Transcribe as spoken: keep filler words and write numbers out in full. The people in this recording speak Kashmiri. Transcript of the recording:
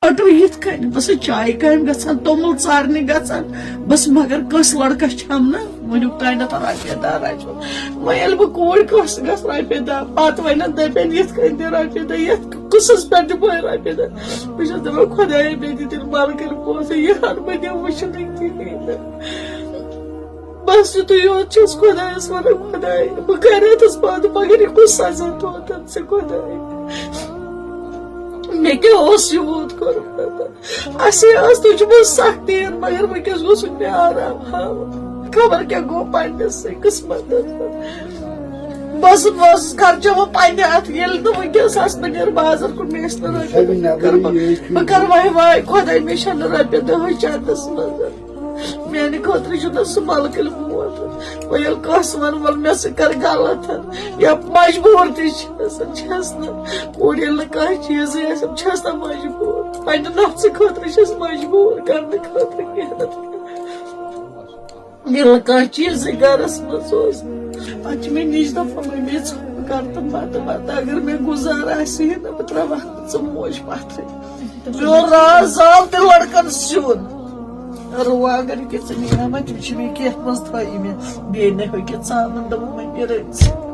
پَتہٕ یِتھ کٔنۍ بہٕ سُہ چایہِ کامہِ گژھان، توٚمُل ژارنہِ گژھان، بَس مگر کٲنٛسہِ لڑکس چھَم نہٕ وٕنیُک تانٮ۪تھ رۄپیہِ دہ رَچھمٕژ۔ وۄنۍ ییٚلہِ بہٕ کوٗرِ کٲنٛسہِ گژھٕ رۄپیہِ دہ، پَتہٕ وَنن دَپن یِتھ کٔنۍ دِ رۄپیہِ دہ، یَتھ قٕصس پٮ۪ٹھ دِمہٕ بہٕ رۄپیہِ دہ۔ بہٕ چھَس دَپان خۄدایا مےٚ دِ تیٚلہِ مَلکَن پونٛسہٕ، یہِ ہَن بہٕ دِمہٕ وٕچھنہٕ کِہیٖنۍ نہٕ۔ بَس یُتُے یوت چھَس خۄدایَس وَنان، خۄدایا بہٕ کَرٕ اَتھَس پَتھ، مگر یہِ کُس سَزا تھوٚوتَن ژےٚ خۄدایا؟ مےٚ کیٛاہ اوس یوٗت کوٚرمُت؟ اَسے ٲس تُجمٕژ سختی، مگر وٕنکیٚس گوٚژھ مےٚ آرام ہاوُن۔ خبر کیٛاہ گوٚو پنٛنِسٕے قٕسمتَس منٛز۔ بہٕ ٲسٕس، بہٕ ٲسٕس خرچاوان پنٛنہِ اَتھٕ، ییٚلہِ نہٕ وٕنکیٚس آسہٕ بہٕ نیرٕ بازر کُن، مےٚ ٲسۍ نہٕ رۄپیہِ۔ بہٕ کَرٕ وۄنۍ، بہٕ کَرٕ وۄنۍ واے خۄداے، مےٚ چھَنہٕ رۄپیہِ دَہٕے چَندَس منٛز۔ میانہِ خٲطرٕ چھُ نہٕ سُہ ملکٕلۍ موت۔ وۄنۍ ییٚلہِ کٲنٛسہِ وَنہٕ، وَلہٕ مےٚ سۭتۍ کَر غلط، یا مجبوٗر تہِ چھَس، چھَس نہٕ۔ کوٗر ییٚلہِ نہٕ کانٛہہ چیٖزٕے آسہِ، چھَس نہٕ مجبوٗر۔ پنٛنہِ نفسہٕ خٲطرٕ چھَس مجبوٗر کَرنہٕ خٲطرٕ کینٛہہ نَتہٕ کینٛہہ۔ ییٚلہِ نہٕ کانٛہہ چیٖزٕے گَرَس منٛز اوس، پَتہٕ چھِ مےٚ نِچ دَپان، "مٔمی، ژٕ کَر تہٕ بَتہٕ وَتہٕ، اگر مےٚ گُزار آسہِ ہے نہٕ، بہٕ ترٛاوٕ ہا نہٕ ژٕ موج پَتھرٕے۔" میون راز زاو تہِ لڑکن سیُن۔ رُوا اگر کہِ ژٕ نِیہِ ہا وۄنۍ، تِم چھِ مےٚ کینٛہہ منٛز تھٲیی مےٚ۔ بیٚیہِ نہٕ ہیوٚکھ یہِ ژامَن، دوٚپُن، "وۄنۍ یہِ رٔنۍ ژٕ۔"